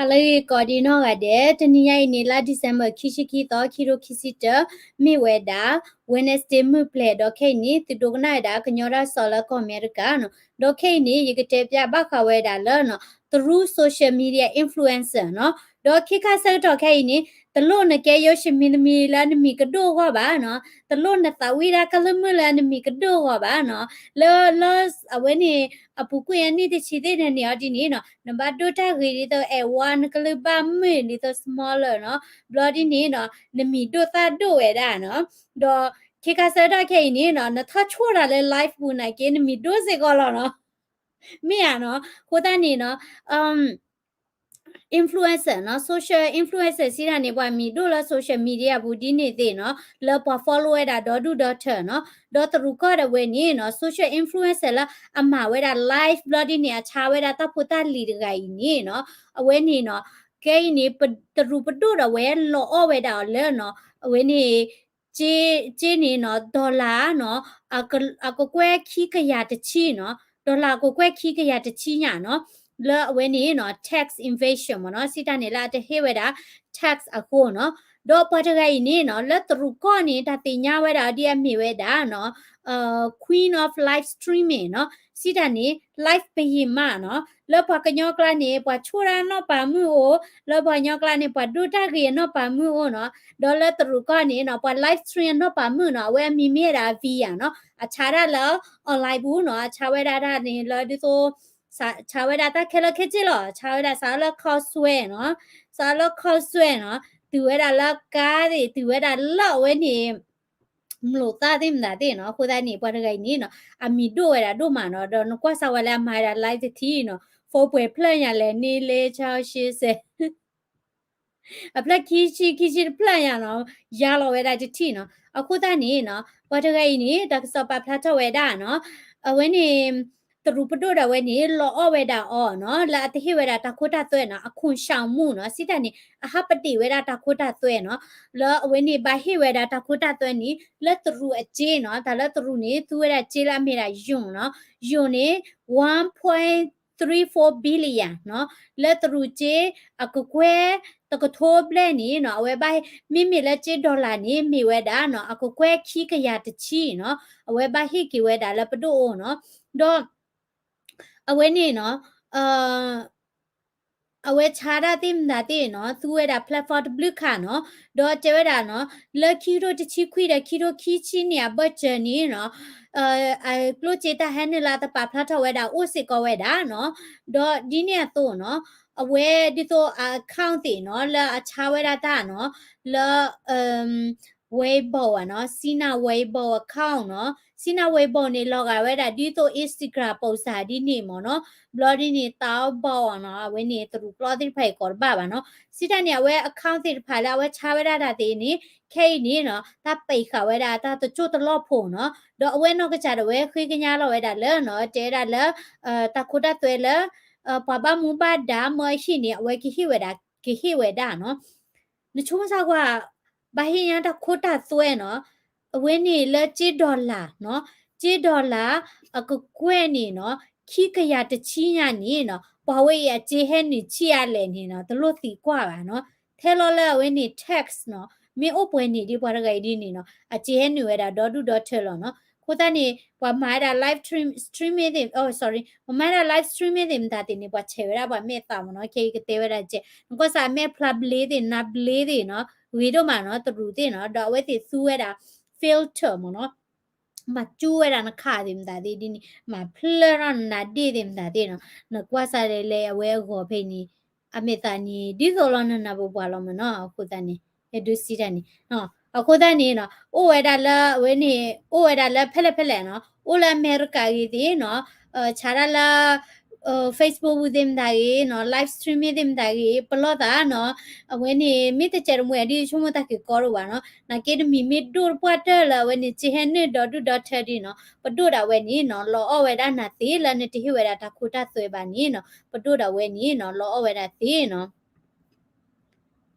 ဟါလၢအဂ့ၤကိးဒံနီၢ်ဂၤဒဲး, တနံၤညါအံၤန့ၣ် လါ December ခံဆံခံသီ ခံထိခံဆံတၢ မ့ၢ်ဝဲဒၣ် Wednesday မုၢ်ပျဲၤ ဒီးခဲအံၤန့ၣ် သုဒိကနၣ်ဝဲဒၣ် ကညီတၢ်ကစီၣ်လၢကီၢ်အမဲရကၤနီၤ. ဒီးခဲအံၤန့ၣ် ယကတဲပျးဘၣ်ဃးဝဲဒၣ်လၢနီၤ သရူး social media influencer နီၤ. ဒီးခဲခါဆၢကတီၢ်ခဲအံၤန့ၣ် တလိၣ်နကဲယိးၡမံသမံလၢနမံၤကဒိၣ်အဂီၢ်ဘၣ်နီၤ, တလိၣ်နသးဝံၣ်တၢ်ကလုၢ်မုၢ်လၢနမံၤကဒိၣ်အဂီၢ်ဘၣ်နီၤ. လၢ လၢ အဝဲန့ၣ် အပူၤကွံာ်အနံၣ်တဆံသ့ၣ်န့ၣ်န့ၣ်အီၤဒ်န့ၣ်နီၤ, နဘၣ်ဒိၣ်တၢ်ဂ့ၤဒ်သိး Edward နကလုၢ်ဘၣ်မုာ်ဒ်သိး smaller နီၤ, ဘျီဒ်န့ၣ်နီၤ နမံၤဒိၣ်သၣ်ဒိၣ်ဝဲဒၣ်နီၤ. ဒီးခဲခါဆၢကတီၢ်ခဲအံၤန့ၣ်နီၤ နထီၣ်ဆိၣ်တၢ်လၢ live ပူၤနာ်က့ နမံၤဒိၣ်စ့ၢ်ကီးလီၤနီၤ. မ့ၢ်ဧါနီၤ, အဃိသတးန့ၣ်နီၤ influencer နီၤ, social influencer စံးတၢ်န့ၣ် ပှၤမံၤဒိၣ်လၢ social media ပူၤဒ်န့ၣ်သ့ၣ်နီၤ, လၢပှၤ follow ဝဲဒၣ်ဒီဒူၣ်ဒီထၢနီၤ. ဒီးသရူးကီၢ်ဒၣ်ဝဲန့ၣ်နီၤ social influencer လၢအမၤဝဲဒၣ် live ဘျီဒ်န့ၣ် အဆါဝဲဒၣ်တၢ်ဖိတၢ်လံၤတဂၤအံၤန့ၣ်နီၤ, အဝဲန့ၣ်နီၤ ခဲအံၤန့ၣ် သရူးပဒိၣ်ဒၣ်ဝဲလီၤအီၣ်ဝဲဒၣ်အီၤလၢနီၤ အဝဲန့ၣ် ကၠ့ ကၠ့န့ၣ်နီၤ dollar နီၤ အကကွဲၢ်ခံကယၤတဆံနီၤ, dollar အကကွဲၢ်ခံကယၤတဆံညါနီၤ, လၢအဝဲန့ၣ်နီၤ tax evasion မ့ၢ်နီၤ, စံးတၢ်န့ၣ်လၢအတဟ့ၣ်ဝဲဒၣ် tax အဃိနီၤ. ဒီးပှၤတဂၤအံၤန့ၣ်နီၤ လၢသရူးကီၢ်န့ၣ် တၢ်သ့ၣ်ညါဝဲဒၣ်အီၤဒ်အမ့ၢ်ဝဲဒၣ်နီၤ Queen of Live Streaming နီၤ, စံးတၢ်န့ၣ် live ပယံာ်မးနီၤ, လၢပှၤကညီကျါန့ၣ် ပှၤဆိၣ်တၢ်နီၢ်ပၤမုၣ်အိၣ်, လၢပှၤကညီကျါန့ၣ် ပှၤဒိၣ်တၢ်ဂ့ၤအနီၢ်ပၤမုၣ်အိၣ်နီၤ, ဒီးလၢသရူးကီၢ်န့ၣ်နီၤ ပှၤ live stream အနီၢ်ပၤမုၣ်နီၤ အဝဲအမံၤမ့ၢ်ဝဲဒၣ် V ယၤနီၤ, အဆါတၢ်လၢ online ပူၤနီၤ, အဆါဝဲဒၣ်တၢ်န့ၣ်လၢဒ်သိး ဆါဝဲဒၣ်တၢ်ခဲလၢာ်ခဲဆ့လီၤ, ဆါဝဲဒၣ် ဆါလၢ concert နီၤ, ဆါလၢ concert နီၤ, တုၤဝဲဒၣ်လၢကါသ့ၣ်, တုၤဝဲဒၣ်လၢအဝဲန့ၣ် မျိာ်သၣ်သ့ၣ်မတၤသ့ၣ်နီၤ, အဃိသတးန့ၣ် ပှၤတဂၤအံၤန့ၣ်နီၤ အမံၤဒိၣ်ဝဲဒၣ်ဒိၣ်မးနီၤ, ဒီးနကွၢ်စၢ်ဝဲလၢအမၤဝဲဒၣ် live တထံၣ်နီၤ, ဖိပှဲၤဖျၢၣ်ညါလဲၣ်န့ၣ်လဲၣ်ဆါရှဲစဲး အဖျၢၣ်ခံဆံ ခံဆံတဖျၢၣ်ညါနီၤ, ယါလီၤဝဲဒၣ်တထံၣ်နီၤ. အဃိသတးန့ၣ်နီၤ ပှၤတဂၤအံၤန့ၣ် တၢ်ကစီၣ်ပာ်ဖျါထီၣ်ဝဲဒၣ်နီၤ, အဝဲန့ၣ် သရူးပဒိၣ်ဒၣ်ဝဲန့ၣ် လီၤအီၣ်ဝဲဒၣ်အီၤနီၤ, လၢအတဟ့ၣ်ဝဲဒၣ်တၢ်ခိတၢ်သွဲနီၤ, အခွန်ရှောင်မှု နီၤ, စံးတၢ်န့ၣ် အဟးပဒ့ၣ်ဝဲဒၣ်တၢ်ခိတၢ်သွဲနီၤ, လၢအဝဲန့ၣ်ဘၣ်ဟ့ၣ်ဝဲဒၣ်တၢ်ခိတၢ်သွဲန့ၣ် လၢသရူးအစ့နီၤ, တၢ်လၢသရူးန့ၣ် သူဝဲဒၣ်စ့လၢအမ့ၢ်ဒၣ်ယိာ်နီၤ, ယိာ်န့ၣ် one point three four billion နီၤ, လၢသရူးစ့ အကကွဲၢ်တကထိဘျဲၣ်န့ၣ်နီၤ, အဝဲဘၣ် မ့မ့ၢ်လၢစ့ dollar န့ၣ် မ့ၢ်ဝဲဒၣ်နီၤ အကကွဲၢ်ခံကယၤတဆံနီၤ, အဝဲဘၣ်ဟ့ၣ်က့ၤဝဲဒၣ်လၢပဒိၣ်အအိၣ်နီၤ, ဒီး အဝဲန့ၣ်နီၤ အဝဲဆါတၢ်သ့ၣ်မတၤသ့ၣ်နီၤ, သူဝဲဒၣ် platform တဘျုးခါနီၤ, ဒီးတဲဝဲဒၣ်နီၤ, လၢခံကထိတဆံခွံဒီးခံကထိခံဆံန့ၣ် အဘၢၣ်စၢၤန့ၣ်နီၤ, အကျိၣ်စ့တၢ်ဟဲနုာ်လၢအတပာ်ဖျါထီၣ်ဝဲဒၣ်အိၣ်စ့ၢ်ကီးဝဲဒၣ်နီၤ, ဒီးဒ်န့ၣ်အသိးနီၤ, အဝဲဒ်သိးအ account သ့ၣ်နီၤ, လၢအဆါဝဲဒၣ်တၢ်နီၤ, လၢ Weibo နီၤ, Sina Weibo account နီၤ, Sina Weibo န့ၣ် လီၤဂာ်ဝဲဒၣ်ဒ်သိး Instagram ပုံစံ ဒ်န့ၣ်မ့ၢ်နီၤ, ဘျီဒ်န့ၣ် Taobao နီၤ, အဝဲန့ၣ်သရူးကျီသ့ၣ်တဖၣ်အံၤကိးတဘၣ်ဘၣ်နီၤ, စံးတၢ်န့ၣ် အဝဲ account သ့ၣ်တဖၣ်လၢအဝဲဆါဝဲဒၣ်တၢ်သ့ၣ်န့ၣ် ခဲအံၤန့ၣ်နီၤ တၢ်ပံးဃာ်ဝဲဒၣ်တၢ်တစိၢ်တလီၢ်ဖိနီၤ, ဒီးအဝဲနီၢ်ကစၢ်ဒၣ်ဝဲဃ့ကညးလီၤဝဲဒၣ်လၢနီၤ, တဲဝဲဒၣ်လၢ တၢ်ခိတၢ်သွဲလၢ ပှၤဘၣ်မူဘၣ်ဒါမၢအဟံၣ်န့ၣ် အဝဲကဟ့ၣ်ဝဲဒၣ် ကဟ့ၣ်ဝဲဒၣ်နီၤ, နဆိကမိၣ်စၢ်ကွၢ် ဘၣ်ဟ့ၣ်ညါတၢ်ခိတၢ်သွဲနီၤ, အဝဲန့ၣ်လၢစ့ dollar နီၤ, စ့ dollar အကကွဲၢ်န့ၣ်နီၤ, ခံကယၤတဆံညါန့ၣ်နီၤ, ပှၤဝဲအံၤအစ့ဟဲနုာ်ဆံးအါလဲၣ်န့ၣ်နီၤ, တလိၣ်သံကွၢ်ဘၣ်နီၤ, ထဲလီၤလၢအဝဲန့ၣ် tax နီၤ, မ့ၢ်အိၣ်ပှဲၤန့ၣ်ဒ်ပှၤတဂၤအံၤဒ်န့ၣ်နီၤ, အစ့ဟဲနုာ်ဝဲဒၣ်ဒီဒူၣ်ဒီထၢလီၤနီၤ, အဃိသတးန့ၣ် ပှၤမၤဝဲဒၣ် live stream, streaming သ့ၣ်, oh sorry, ပှၤမၤဝဲဒၣ် live streaming သ့ၣ်မတၤသ့ၣ်န့ၣ် ပှၤဆဲးဝဲဒၣ်ပှၤမဲာ်သးမ့ၢ်နီၤ, ခဲအံၤကတဲဝဲဒၣ်ကဲ, နကွၢ်စၢ်အမဲာ်ဖျါဘျ့သ့ၣ် နါဘျ့သ့ၣ်နီၤ, ဂ့ၤဒိၣ်မးနီၤ, သရူးသ့ၣ်နီၤ, ဒီးအဝဲသ့ၣ်သူဝဲဒၣ် filter မ့ၢ်နီၤ, မၤကၠူဝဲဒၣ်နခါသ့ၣ်မတၤသ့ၣ်ဒ်န့ၣ်, မၤဖျၢၣ်ထီၣ်နနါဒ့ၣ်သ့ၣ်မတၤသ့ၣ်နီၤ, နကွၢ်စၢ်ဒ်လဲၣ်အဝဲအဂီၤဖဲအံၤန့ၣ်, အမဲာ်သးန့ၣ် ဒ်သိးလီၤနနၢ်ပၢၢ်ပှၤလီၤမ့ၢ်နီၤ, အဃိသတးန့ၣ်, အဲၣ်ဒိးစံးတၢ်န့ၣ်, အဃိသတးန့ၣ်နီၤ, အိၣ်ဝဲဒၣ်လၢအဝဲန့ၣ်, အိၣ်ဝဲဒၣ်လၢဖဲလဲၣ်ဖဲလဲၣ်နီၤ, အိၣ်လၢအမဲရကၤဂ့ၤသ့ၣ်နီၤ, ဆါဒၣ်လၢ Facebook ပူၤသ့ၣ်မတၤဂ့ၤနီၤ, live streaming သ့ၣ်မတၤဂ့ၤ, ပလီၢ်သးနီၤ, အဝဲန့ၣ် မ့ၢ်တစဲးတမှဲၤဒ်ဆိကမိၣ်တၢ်က့ၤကီဒိၣ်ဘၣ်နီၤ, နာ်က့တမံၤမ့ၢ်ဒိၣ်တပှၢ်တၢၢ်လၢအဝဲန့ၣ် စ့ဟဲနုာ်ဒီဒူၣ်ဒီထၢဒ်နီၤ, ပဒိၣ်ဒၣ်ဝဲန့ၣ်နီၤ, လီၤအီၣ်ဝဲဒၣ်နၤသ့လၢနတဟ့ၣ်ဝဲဒၣ်တၢ်ခိတၢ်သွဲဘၣ်န့ၣ်နီၤ, ပဒိၣ်ဒၣ်ဝဲန့ၣ်နီၤ, လီၤအီၣ်ဝဲဒၣ်သ့နီၤ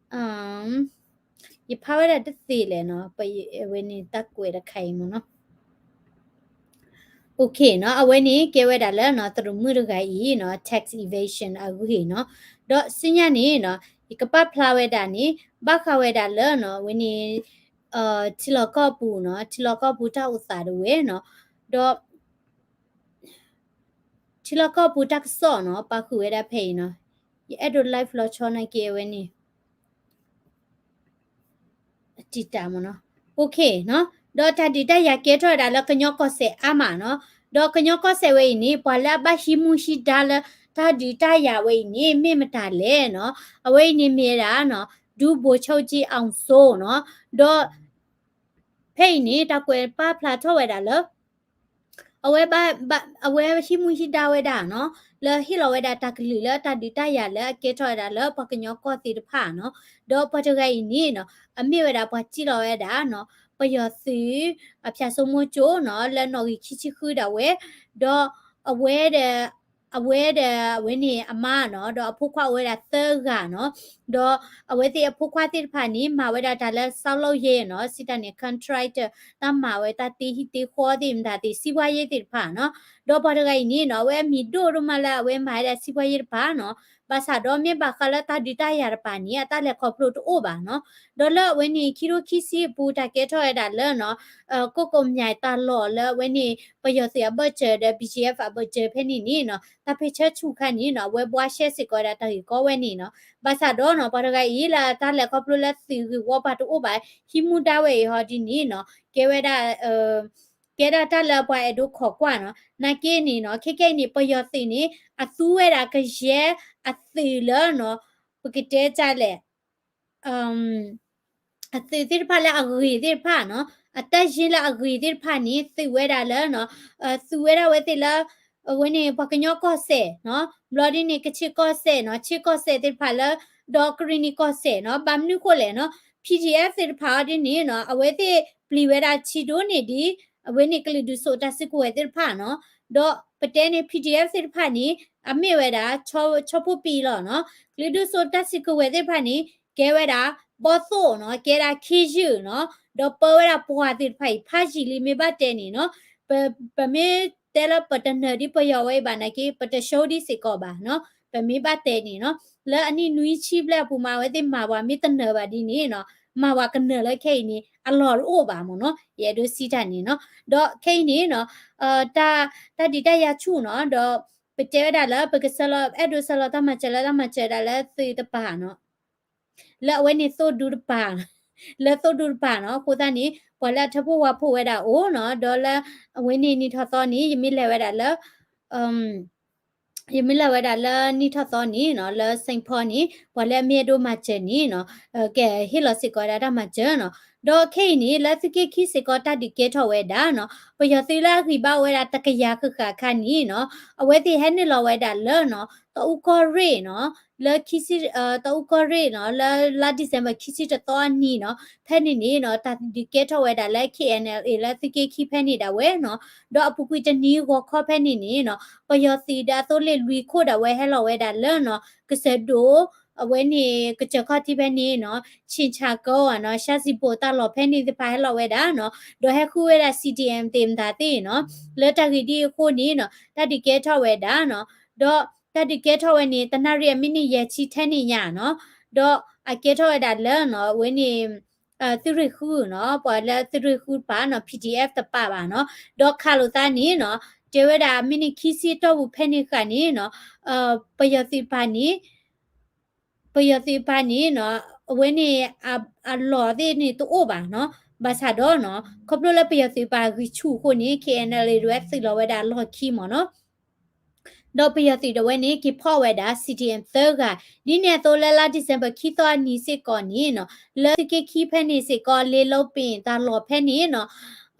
ယဖးဝဲဒၣ်တသ့လဲၣ်နီၤ, ပဝဲန့ၣ်တၢ်ကွဲးတခါအံၤမ့ၢ်နီၤ. Okay နီၤ, အဝဲန့ၣ်ကဲဝဲဒၣ်လၢနီၤ သရၣ်မုၣ်တဂၤအံၤနီၤ tax evasion အဂ့ၢ်နီၤ, ဒီးဆူညါန့ၣ်နီၤ ယကပာ်ဖျါဝဲဒၣ်န့ၣ် ဘၣ်ဃးဝဲဒၣ်လၢနီၤ အဝဲန့ၣ် ထံလီၢ်ကီၢ်ပူၤနီၤ ထံလီၢ်ကီၢ်ပူၤတၢ်အိၣ်သးဒၣ်ဝဲနီၤ, ဒီး ထံလီၢ်ကီၢ်ပူၤတၢ်ကစီၣ်နီၤ ပာ်ဃုာ်ဝဲဒၣ်ဖဲအံၤနီၤ, ယအဲၣ်ဒိး live လီၤဆီနာ်က့အဝဲန့ၣ် တံာ်တာ်မ့ၢ်နီၤ, okay နီၤ, ဒီးတၢ်ဒုးတၢ်ယၤကဲထီၣ်ဝဲဒၣ်လၢကညီကီၢ်စဲၣ်အါမးနီၤ, ဒီးကညီကီၢ်စဲၣ်ဝဲအံၤန့ၣ် ပှၤလၢအဘၣ်ဟံးမူဟံးဒါလၢတၢ်ဒုးတၢ်ယၤဝဲအံၤန့ၣ် မ့ၢ်မတၤလဲၣ်နီၤ, အဝဲအံၤန့ၣ်မ့ၢ်ဝဲဒၣ်နီၤ ဒူဘိၣ်ဆိကၠံအီၣ်စိ နီၤ, ဒီး ဖဲအံၤန့ၣ် တၢ်ကွဲးပာ်ဖျါထီၣ်ဝဲဒၣ်လၢ အဝဲဘၣ် ဘၣ် အဝဲဟံးမူဟံးဒါဝဲဒၣ်နီၤ လၢဟ့ၣ်လီၤဝဲဒၣ်တၢ်ကလုၢ်လၢတၢ်ဒုးတၢ်ယၤလၢအကဲထီၣ်ဝဲဒၣ်လၢပှၤကညီကီၢ်သ့ၣ်တဖၣ်နီၤ, ဒီးပှၤတဂၤအံၤန့ၣ်နီၤ အမ့ၢ်ဝဲဒၣ်ပှၤစံၣ်လီၤဝဲဒၣ်နီၤ ပယီၤသုး အဖၠၣ်စိမိၢ်ကၠိနီၤ လၢနီၣ်ဂံၢ်ခံဆံဃုဒၣ်ဝဲ, ဒီးအဝဲဒီး အဝဲဒီးအဝဲန့ၣ်အမါနီၤ ဒီးအဖိခွါအိၣ်ဝဲဒၣ်သၢဂၤနီၤ, ဒီးအဝဲသ့ၣ်အဖိခွါသ့ၣ်တဖၣ်န့ၣ် မၤဝဲဒၣ်တၢ်လၢ ဆောက်လုပ်ရေး နီၤ စံးတၢ်န့ၣ် contractor တၢ်မၤဝဲတၢ်တ့ဟံၣ်တ့ဃီသ့ၣ်မတၤသ့ၣ် စီးပွားရေးသ့ၣ်တဖၣ်နီၤ, ဒီးပှၤတဂၤအံၤန့ၣ်နီၤ အဝဲအမံၤဒိၣ်ဒိၣ်မးလၢအဝဲမၤဝဲဒၣ် စီးပွားရေး တဖၣ်နီၤ, ဘၣ်ဆၣ်ဒီးမ့ၢ်ဘၣ်ဃးလၢတၢ်ဒုးတၢ်ယၤတဖၣ်န့ၣ် အတၢ်လဲၤခီဖျိတအိၣ်ဘၣ်နီၤ, ဒီးလၢအဝဲန့ၣ် ခံထိခံဆံအပူၤ တၢ်ကဲထီၣ်ဝဲဒၣ်လၢနီၤ ကိၣ်ကိၣ်မၠဲးတၢ်လီၢ်လၢအဝဲန့ၣ် ပယီၤသုးအဘၢၣ်စၢၤဒီး BGF အဘၢၣ်စၢၤဖဲန့ၣ်န့ၣ်နီၤ တၢ်ဖဲဆၢဆူၣ်ခါန့ၣ်နီၤ အဝဲဘှါရှဲစ့ၢ်ကီးဝဲဒၣ်တၢ်ဂ့ၢ်ကီဝဲန့ၣ်နီၤ, ဘၣ်ဆၣ်ဒီးနီၤ ပှၤတဂၤအံၤလၢတၢ်လဲၤခီဖျိလၢသုးဂ့ၢ်ဝီ ပှၤတအိၣ်ဘၣ် ဟံးမူဒါဝဲအံၤဟီဒ်န့ၣ်နီၤ ကဲဝဲဒၣ် ကဲဒၣ်တၢ်လၢပှၤအဲၣ်ဒိးခိးကွၢ်နီၤ, နာ်က့န့ၣ်နီၤ ခဲကနံၣ်အံၤန့ၣ် ပယီၤသုးန့ၣ် အသူဝဲဒၣ်ကယဲၢ်အသုးလၢနီၤ ပကတဲဒ်လဲၣ် အသုးသ့ၣ်တဖၣ်လၢအဂ့ၤသ့ၣ်တဖၣ်နီၤ အတၢ်ယ့လၢအဂ့ၤသ့ၣ်တဖၣ်န့ၣ် သုးဝဲဒၣ်လၢနီၤ သုးဝဲဒၣ်ဝဲသ့ၣ်လၢ အဝဲန့ၣ် ပှၤကညီကီၢ်စဲၣ်နီၤ ဘျီဒ်န့ၣ် ကခ့ၣ်ကီၢ်စဲၣ်နီၤ ခ့ၣ်ကီၢ်စဲၣ်သ့ၣ်တဖၣ်လၢ ဒီးကရံၣ်နံၣ်ကီၢ်စဲၣ်နီၤ ဘၣ်မနုၤဃိလဲၣ်နီၤ PDF သ့ၣ်တဖၣ်အီၤဒ်န့ၣ်နီၤ အဝဲသ့ၣ်ပျံၤဝဲဒၣ်ထံဒိၣ်န့ၢ်ဒံး အဝဲန့ၣ်ကလုာ်ဒူၣ်စိာ်တၢ်စုကဝဲၤသ့ၣ်တဖၣ်နီၤ ဒီးပတဲန့ၣ် PDF သ့ၣ်တဖၣ်န့ၣ် အမ့ၢ်ဝဲဒၣ် ဆီဖိပံလီၤနီၤ ကလုာ်ဒူၣ်စိာ်တၢ်စုကဝဲၤသ့ၣ်တဖၣ်န့ၣ် ကဲဝဲဒၣ် ဘီၣ်သိၣ်နီၤ ကဲဒၣ်ခ့ယုၢ်နီၤ ဒီးပၢဝဲဒၣ်ပှၤသ့ၣ်တဖၣ်အံၤ ဖးယံာ်လံမ့ၢ်ဘၣ်တဲန့ၣ်နီၤ ပ ပမ့ၢ်တဲလၢပတနၢၤဒ်ပယီၤဝဲအံၤဘၣ်နာ်က့ ပတဆိဒံးစ့ၢ်ကီးဘၣ်နီၤ ပမ့ၢ်ဘၣ်တဲန့ၣ်နီၤ လၢအနံၣ်နွံဆံဘျဲၣ်အပူၤမး အဝဲသ့ၣ်မၤပှၤမ့ၢ်တနၢၤဘၣ်ဒ်န့ၣ်နီၤ မၤပှၤကနၢၤလၢခဲအံၤန့ၣ် အလီၢ်တအိၣ်ဘၣ်မ့ၢ်နီၤ ယအဲၣ်ဒိးစံးတၢ်န့ၣ်နီၤ ဒီးခဲအံၤန့ၣ်နီၤ တၢ် တၢ်ဒုးတၢ်ယၤဆူၣ်နီၤ ဒီးပတဲဝဲဒၣ်လၢ ပကဆဲးလီၤ အဲၣ်ဒိးဆဲးလီၤတၢ်မၤစၢၤလၢတၢ်မၤစၢၤဒၣ်လၢသုးတပၤနီၤ လၢအဝဲန့ၣ်သိၣ်ဒူတပၤ လၢသိၣ်ဒူတပၤနီၤ အဃိသတးန့ၣ် ပှၤလၢအထၢဖှိၣ်ဝါဖှိၣ်ဝဲဒၣ်အိၣ်နီၤ ဒီးလၢအဝဲန့ၣ်နံၣ်ထီၣ်သီန့ၣ် ယမ့ၢ်လဲၤဝဲဒၣ်လၢ ယမ့ၢ်လဲၤဝဲဒၣ်လၢနံၣ်ထီၣ်သီန့ၣ်နီၤ လၢ Saint Paul န့ၣ် ပှၤလၢအမ့ၢ်အဲၣ်ဒိးမၤစၢၤန့ၣ်နီၤ ကဟ့ၣ်လီၤစ့ၢ်ကီးဝဲဒၣ်တၢ်မၤစၢၤနီၤ ဒီးခဲအံၤန့ၣ် လၢသုးက့ခံစ့ၢ်ကီးတၢ်ဒုးကဲထီၣ်ဝဲဒၣ်နီၤ ပယီၤသုးလၢအဂံၢ်ဘါအိၣ်ဝဲဒၣ်တကယၤဃၣ်ဃၣ်အခါန့ၣ်နီၤ အဝဲသ့ၣ်ဟဲနုာ်လီၤဝဲဒၣ်လၢနီၤ တအူကီၢ်ရ့ၣ်နီၤ လၢခံဆံ တအူကီၢ်ရ့ၣ်နီၤ လၢလါ December ခံဆံတသီအနံၤနီၤ ဖဲန့ၣ်န့ၣ်နီၤ တၢ်ဒုးကဲထီၣ်ဝဲဒၣ်လၢ KNLA လၢသုးက့ခံဖဲန့ၣ်ဒၣ်ဝဲနီၤ ဒီးအပူၤကွံာ်တနံၤဂီၤခီဖဲန့ၣ်န့ၣ်နီၤ ပယီၤသုးဒီးအသိလ့ၣ်လွံၢ်ခိၣ်ဒၣ်ဝဲဟဲလီၤဝဲဒၣ်လၢနီၤ ကစၢၢ်ဒိၣ် အဝဲန့ၣ်ကစၢၢ်ခီၣ်ထံးဖဲန့ၣ်နီၤ ဆ့ၣ်ဆၣ်ကီၢ်နီၤ ရှါစံၣ်ဘိၣ်တၢ်လီၢ်ဖဲန့ၣ်သ့ၣ်တဖၣ်ဟဲလီၤဝဲဒၣ်နီၤ ဒီးဟဲဃုဝဲဒၣ် C D M သ့ၣ်မတၤသ့ၣ်နီၤ လၢတၢ်ဂ့ၢ်ဒ်အံၤအဃိန့ၣ်နီၤ တၢ်ဒုးကဲထီၣ်ဝဲဒၣ်နီၤ ဒီးတၢ်ဒုးကဲထီၣ်ဝဲန့ၣ် တနၣ်ရံၣ်အမံးနံးယဲၢ်ဆံထဲန့ၣ်ညါနီၤ ဒီးအကဲထီၣ်ဝဲဒၣ်လၢနီၤ အဝဲန့ၣ် သုးရ့ၣ်ဃုနီၤ ပှၤလၢသုးရ့ၣ်ဃုတပၤနီၤ P D F တပၤဘၣ်နီၤ ဒီးခးလိာ်သးန့ၣ်နီၤ တဲဝဲဒၣ်မ့ၢ်န့ၣ်ခံဆံတီၢ်ပူၤဖဲန့ၣ်ဃာ်န့ၣ်နီၤ ပယီၤသုးတပၤန့ၣ် ပယီၤသုးတပၤန့ၣ်နီၤ အဝဲန့ၣ် အလီၢ်သ့ၣ်န့ၣ်တအိၣ်ဘၣ်နီၤ ဘၣ်ဆၣ်ဒီးနီၤ ခီဖျိလၢပယီၤသုးတပၤဂံၢ်ဆူၣ်အဃိန့ၣ် K N L A ဒၣ်ဝဲသုးလီၤဝဲဒၣ်အလီၢ်ခံမ့ၢ်နီၤ ဒီးပယီၤသုးဒၣ်ဝဲန့ၣ် က့ၤဖီၣ်ဝဲဒၣ် C D M သၢဂၤ ဒ်န့ၣ်အသိးလၢလါ December ခံသီအနံၤစ့ၢ်ကီးန့ၣ်နီၤ လၢသုးက့ခံဖဲန့ၣ်စ့ၢ်ကီး လ့လိပ့ၣ်တၢ်လီၢ်ဖဲန့ၣ်နီၤ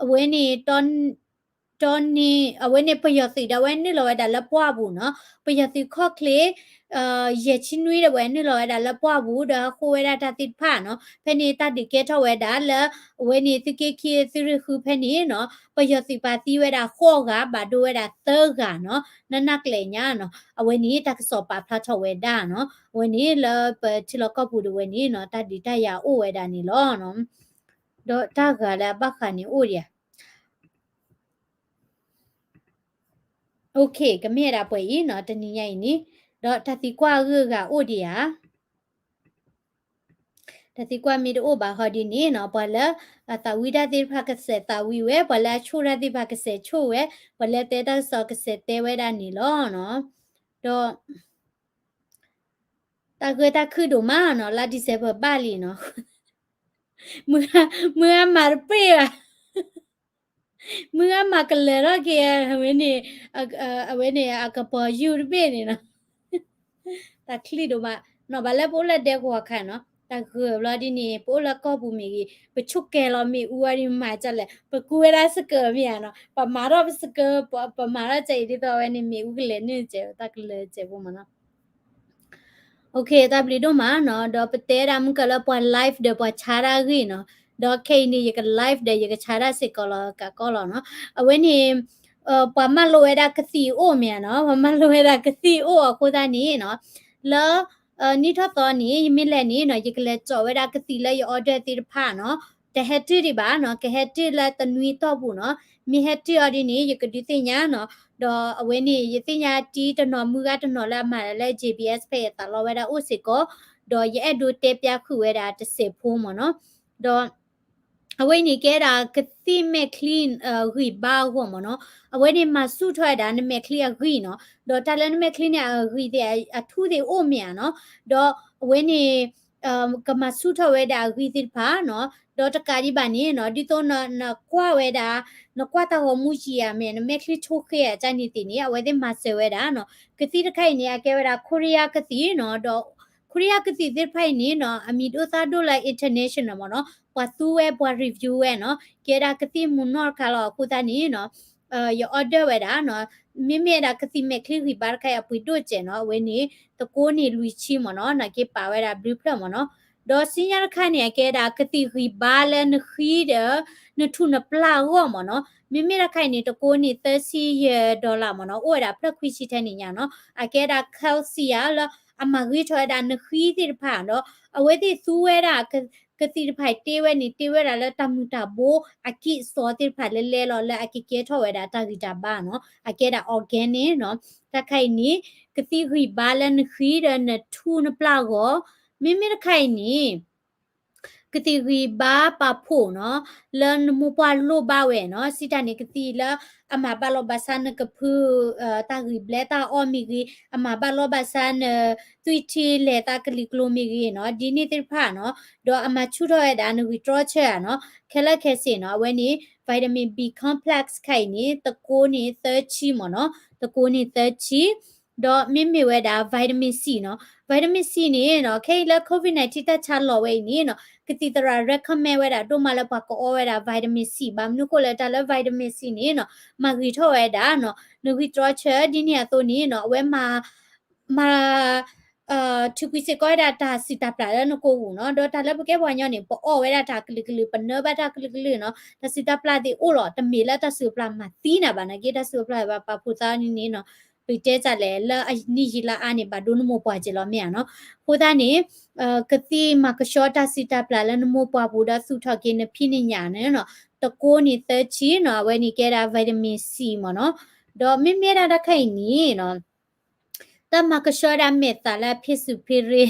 အဝဲန့ၣ် တီန့ၣ် အဝဲန့ၣ်ပယီၤသုးဒၣ်ဝဲနုာ်လီၤဝဲဒၣ်လၢပှၢ်ပူၤနီၤ ပယီၤသုးခီၣ်ချ့ ယဲၢ်ဆံနွံဒၣ်ဝဲနုာ်လီၤဝဲဒၣ်လၢပှၢ်ပူၤ ဒီးဟဲဃုဝဲဒၣ်တၢ်သ့ၣ်တဖၣ်နီၤ ဖဲန့ၣ်တၢ်ဒုးကဲထီၣ်ဝဲဒၣ်လၢ အဝဲန့ၣ်သုးက့ခံသုးရ့ၣ်ဃုဖဲန့ၣ်နီၤ ပယီၤသုးပာ်သံဝဲဒၣ်ဃိးဂၤ ဘၣ်ဒိဝဲဒၣ်သၢဂၤနီၤ နနၢ်ကျဲၤညါနီၤ အဝဲန့ၣ်တၢ်ကစီၣ်ပာ်ဖျါထီၣ်ဝဲဒၣ်နီၤ အဝဲန့ၣ်လၢပထံလီၢ်ကီၢ်ပူၤဒၣ်ဝဲန့ၣ်နီၤ တၢ်ဒုးတၢ်ယၤအိၣ်ဝဲဒၣ်န့ၣ်လီၤ ဒီးတၢ်ဂၤလၢအဘၣ်ဃးန့ၣ်အိၣ်ဒံးဧါ ကမ့ၢ်ဝဲဒၣ်ပှဲၤအံၤနီၤ တနံၤညါအံၤန့ၣ်, ဒီးတၢ်သံကွၢ်အဂုၤအဂၤအိၣ်ဒံးဧါ. တၢ်သံကွၢ်မ့ၢ်တအိၣ်ဘၣ်ဟီဒ်န့ၣ်နီၤ ပှၤလၢ အသးဝံၣ်တၢ်သ့ၣ်တဖၣ်ကစဲးသးဝံၣ်ဝဲ, ပှၤလၢအဆိၣ်တၢ်သ့ၣ်တဖၣ်ကစဲးဆိၣ်ဝဲ, ပှၤလၢတဲတၢ်ကစီၣ်ကစဲးတဲဝဲဒၣ်န့ၣ်လီၤနီၤ. ဒီး တၢ်ဂ့ၢ်တၢ်ခုၣ်ဒိၣ်မးနီၤ လါ December ဘၣ်လံနီၤ, မုၢ်ဂၤမၤတပှဲၤဘၣ်, မုၢ်ဂၤမၤကလၢၤထီၣ်က့ၤ အဝဲန့ၣ်, အဝဲန့ၣ် အကပီၤယူၢ်တဘ့ၣ်န့ၣ်နီၤ. တၢ်ချံဒိၣ်မးနီၤ ဘၣ်လၢပအိၣ်လၢဒဲကဝီၤခါနီၤ တၢ်ဂ့ၢ်ဘျီဒ်န့ၣ် ပအိၣ်လၢကီၢ်ပူၤမ့ၢ်ဂ့ၤ ပဆိၣ်ကဲၤလီၤမ့ၣ်အူအီၤဒ်မၤဒ်လဲၣ် ပကူဝဲဒၣ်စကၢၤမ့ၢ်ဧါနီၤ ပမၤထီၣ်ပစကၢၤ ပမၤထီၣ်ကဲအံၤဒ်သိးအဝဲန့ၣ် မ့ၣ်အူကလဲၤနုာ်စဲး တၢ်ကလၢၤစဲးဖိမးနီၤ. တၢ်ဘျုးဒိၣ်မးနီၤ ဒီးပတဲဒၣ်မုၢ်ကလၢပှၤ live ဒီးပှၤဆါတၢ်ဂ့ၢ်နီၤ, ဒီးခဲအံၤန့ၣ် ယက live ဒီးယကဆါတၢ်စ့ၢ်ကီးလီၤကးကီလီၤနီၤ. အဝဲန့ၣ် ပှၤမၢလိဝဲဒၣ်ကသံၣ်အိၣ်မ့ၢ်ဧါနီၤ, ပှၤမၢလိဝဲဒၣ်ကသံၣ်အိၣ်အဃိသတးန့ၣ်နီၤ, လၢ နံၣ်ထီၣ်သီန့ၣ် ယမ့ၢ်လဲၤန့ၣ်နီၤ ယကလဲၤစိာ်ဝဲဒၣ်ကသံၣ်လၢယ order သ့ၣ်တဖၣ်နီၤ, တဟဲတုၤဒံးဘၣ်နီၤ, ကဟဲတုၤလၢတနွံတီၢ်ပူၤနီၤ, မ့ၢ်ဟဲတုၤအီၤဒ်န့ၣ် ယကဒုးသ့ၣ်ညါနီၤ, ဒီးအဝဲန့ၣ် ယသ့ၣ်ညါတံၤတနီၤမုၢ်ဂၤတနီၤလၢအမၤလၢ JBS ဖဲအံၤသးလီဝဲဒၣ်အိၣ်စ့ၢ်ကီး, ဒီးယအဲၣ်ဒိးတဲပျါဃုာ်ဝဲဒၣ်တစဲးဖိမ့ၢ်နီၤ, ဒီး အဝဲအံၤန့ၣ်ကဲဒၣ်ကသံၣ်မဲာ်ချံဂံၢ်ဘါအဂီၢ်မ့ၢ်နီၤ, အဝဲန့ၣ်မၤဆူၣ်ထီၣ်ဝဲဒၣ်နမဲာ်ချံအဂံၢ်နီၤ, ဒီးတၢ်လၢနမဲာ်ချံန့ၣ်အဂံၢ်သ့ၣ်အထူၣ်သ့ၣ်အိၣ်မ့ၢ်ဧါနီၤ, ဒီးအဝဲန့ၣ် ကမၤဆူၣ်ထီၣ်ဝဲဒၣ်အဂံၢ်သ့ၣ်တဖၣ်နီၤ, ဒီးတကးဒံးဘၣ်န့ၣ်နီၤ, ဒ်သိးနကွၢ်ဝဲဒၣ်, နကွၢ်တၢ်ဂီၤမူယံာ်ဧါမ့ၢ် နမဲာ်ချံဆိၣ်ဃ့ဧါကန့ၣ်သ့ၣ်န့ၣ် အဝဲသ့ၣ်မၤစၢၤဝဲဒၣ်နီၤ, ကသံၣ်တခါအံၤန့ၣ် အကဲဝဲဒၣ် Korea ကသံၣ်နီၤ, ဒီး Korea ကသံၣ်သ့ၣ်တဖၣ်အံၤန့ၣ်နီၤ အမံၤဒိၣ်သၣ်ဒိၣ်လၢ international မ့ၢ်နီၤ, ပှၤသူဝဲပှၤ review ဝဲနီၤ, ကဲဒၣ်ကသံၣ်မူနီၢ်တခါလီၤ, အဃိသတးန့ၣ်နီၤ ယ order ဝဲဒၣ်နီၤ, မ့မ့ၢ်ဒၣ်ကသံၣ်မဲာ်ချံဂံၢ်ဘါတခါအံၤအပှ့ၤဒိၣ်စဲးနီၤ, အဝဲန့ၣ် တကိးန့ၣ်လွံၢ်ဆံမ့ၢ်နီၤ, နာ်က့ပာ်ဝဲဒၣ်ဘျုးဖျၢၣ်မ့ၢ်နီၤ, ဒီးဆူညါတခါန့ၣ် အကဲဒၣ်ကသံၣ်ဂံၢ်ဘါလၢနဃံဒီး နထူးနပျၢ်အဂီၢ်မ့ၢ်နီၤ, မ့မ့ၢ်တခါအံၤန့ၣ် တကိးန့ၣ်သၢဆံယဲၢ် dollar မ့ၢ်နီၤ, အိၣ်ဝဲဒၣ်ဖျၢၣ်ခွံဆံထဲန့ၣ်ညါနီၤ, အကဲဒၣ် calcium လၢအမၤဂ့ၤထီၣ်ဝဲဒၣ်နဃံသ့ၣ်တဖၣ်ဒီး အဝဲသ့ၣ်သူဝဲဒၣ် ကသံၣ်တဖၣ်အံၤတ့ဝဲန့ၣ် တ့ဝဲဒၣ်လၢတၢ်မုၢ်တၢ်ဘိ အကံၢ်အစီသ့ၣ်တဖၣ်လၢလဲလီၤလၢအကကဲထီၣ်ဝဲဒၣ်တၢ်ဂံၢ်တၢ်ဘါနီၤ, အကဲဒၣ် organic နီၤ, တၢ်ခါအံၤန့ၣ် ကသံၣ်ဂံၢ်ဘါလၢနဃံဒီးနထူးနပျၢ်အဂီၢ်, မ့မ့ၢ်တခါအံၤန့ၣ် ကသံၣ်ဂံၢ်ဘါပာ်ဖှိၣ်နီၤ, လၢနမိၢ်ပှၢ်လိၣ်ဘၣ်ဝဲနီၤ, စံးတၢ်န့ၣ် ကသံၣ်လၢအမၤဘၣ်လီၤဘၣ်ဆၣ်နကဖု တၢ်ဂံၢ်ဘျဲတၢ်အီၣ်မ့ၢ်ဂ့ၤ, အမၤဘၣ်လီၤဘၣ်ဆၣ်န သွံၣ်ထံလဲၤသးကလုာ်ကျိၤမ့ၢ်ဂ့ၤနီၤ, ဒ်န့ၣ်သ့ၣ်တဖၣ်နီၤ, ဒီးအမၤဆူၣ်ထီၣ်ဝဲဒၣ်နဂံၢ်တြီဆၢဧါနီၤ, ခဲလၢာ်ခဲဆ့နီၤ, အဝဲန့ၣ် vitamin B complex ခါအံၤန့ၣ် တကိးန့ၣ်သၢဆံမ့ၢ်နီၤ, တကိးန့ၣ်သၢဆံ ဒီးမ့မ့ၢ်ဝဲဒၣ် vitamin C နီၤ, vitamin C န့ၣ်နီၤ, ခဲအံၤလၢ COVID nineteen တၢ်ဆါလီၤဝဲအံၤန့ၣ်နီၤ, ကသံၣ်သရၣ် recommend ဝဲဒၣ် ဒိၣ်မးလၢပှၤကအီဝဲဒၣ် vitamin C, ဘၣ်မနုၤဃိလဲၣ် တၢ်လၢ vitamin C န့ၣ်နီၤ, မၤဂ့ၤထီၣ်ဝဲဒၣ်နီၤ, နဂံၢ်တြီဆၢ ဒ်န့ၣ်အသိးန့ၣ်နီၤ, အဝဲမၤ မၤ ထုးကွံာ်စ့ၢ်ကီးဝဲဒၣ်တၢ်စုၣ်တၢ်ပျၢ်လၢနကိာ်ပူၤနီၤ, ဒီးတၢ်လၢပကဲပှၤကညီန့ၣ် ပအီၣ်ဝဲဒၣ်တၢ်ကလုာ်ကလုာ်, ပနၢဘၣ်တၢ်ကလုာ်ကလုာ်နီၤ, တၢ်စုၣ်တၢ်ပျၢ်သ့ၣ်အိၣ်လီၤ, တမ့ၢ်လၢတၢ်စုၣ်ပျၢ်မၤသံနၤဘၣ်, နာ်က့တၢ်စုၣ်ပျၢ်ဘၣ်ပာ်ဖှိၣ်သးန့ၣ်နီၤ, ပတဲတၢ်လဲၣ် လၢအနံၣ်ယံာ်လါအါန့ၣ် ဘၣ်ဒိနမိၢ်ပှၢ်က့ၤလီၤမ့ၢ်ဧါနီၤ, အဃိသတးန့ၣ် ကသံၣ်မၤကဆှီတၢ်စုၣ်တၢ်ပျၢ်လၢနမိၢ်ပှၢ်ပူၤဒီးသူၣ်ထီၣ်က့ၤနဖံးနညၣ်န့ၣ်နီၤ, တကိးန့ၣ်သၢဆံနီၤ, အဝဲန့ၣ်ကဲဒၣ် vitamin C မ့ၢ်နီၤ, ဒီးမ့မ့ၢ်ဒၣ်တၢ်ခါအံၤန့ၣ်နီၤ, တၢ်မၤကဆှီဒၣ်မဲာ်သၣ်လၢအဖ့ၣ်စူၣ်ဖ့ရ့